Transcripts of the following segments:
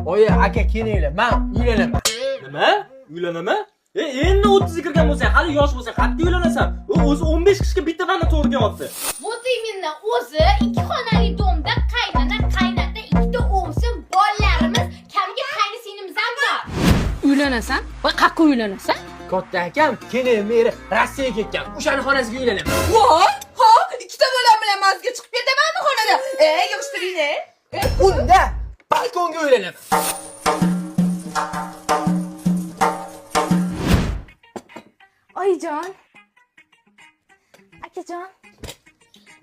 Oyi, aka kelinglar, men uylanaman. Nima? Uylanaman? Endi 30 ga kirgan bo'lsang, hali yosh bo'lsang, qayerda uylanasan? U o'zi 15 kishiga bitta vanna to'g'ri kelyapti. Вот именно, o'zi ikki xonali domda qaynana, qaynota, ikkita o'g'sin, bolalarimiz, kamiga qaynisinimiz ham bor. Uylanasan? Voy, qayerga uylanasan? Katta akam kelinimni eri Rossiyaga ketgan. O'shani xonasiga uylanaman. Voy, ha, ikkita bolam bilan mazga chiqib ketamanmi xonada? Yig'ishtiring, e. Unda balkonga uylanaman. Oyijon. Akajon,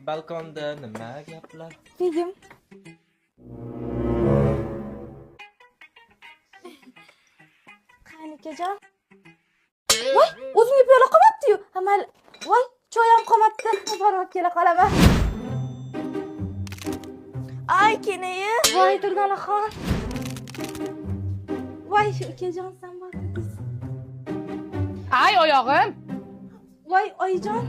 Balkonda nima gaplar? Begim. Qani ukajon? Voy, o'zimga piyola qolmabdi-yu. Ha, mayli. Voy, choy ham qolmabdi. Borib olib kela qolaman. Ay, kenayi. Voy, Durdonaxon. Voy, ukajon, sen bormidingiz? Ay, oyog'im. Voy, oyijon.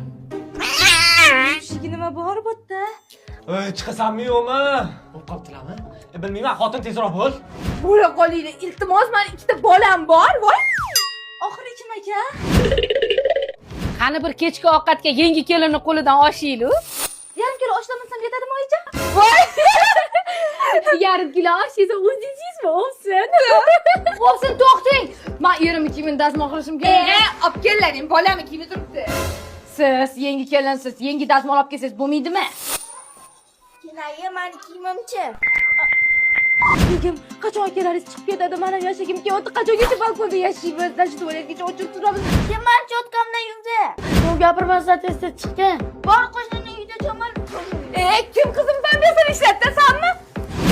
Yushigi nima bor bu yerda? Ey, chiqasanmi yo'qmi? Bo'lib qolibdilarmi? Bilmayman, xotin tezroq bo'l. Bo'la qolinglar, iltimos, mani ikkita bolam bor, voy. Oxiri kim aka? Qani bir kechki ovqatga yangi kelinni qo'lidan osh yeylik. Yarim kilo oshlamasam yetadimi oyijon? Voy. Yarim kilo osh yesa o'zingiz yeysizmi? Ovsin. Ovsin, to'xtang. Men erimni kiyimini dazmol qilishim kerak. Olib kellaring, bolamni kiyimi turibdi. Siz yangi kelinsiz, yangi dazmol olib kelsangiz bo'lmaydimi? Kenayi, mani kiyimimchi. Begim, qachon akalaringiz chiqib ketadi? Mana yashagim kelyapti. Qachongacha balkonda yashaymiz? Dashi tualetgacha o'chirib turamiz. Kim mani cho'tkamdan yuvdi? Ko'p gapirmasdan tez tez chiqgin. Bor qo'shnining uyida cho'mil. Kim qizim pambasini ishlatdi, sanmi?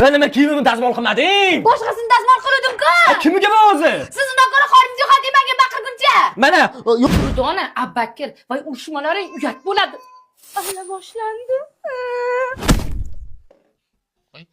Va nima kiyimimni dazmol qilmading? Boshqasini dazmol qiluvdim-ku. Kimga bu o'zi? Siz undan ko'ra xoringiz yo'qoting menga baqirguncha. Mana, Durdona, Abakir, voy urushmalaring uyat bo'ladi. Ana boshlandi. Voy,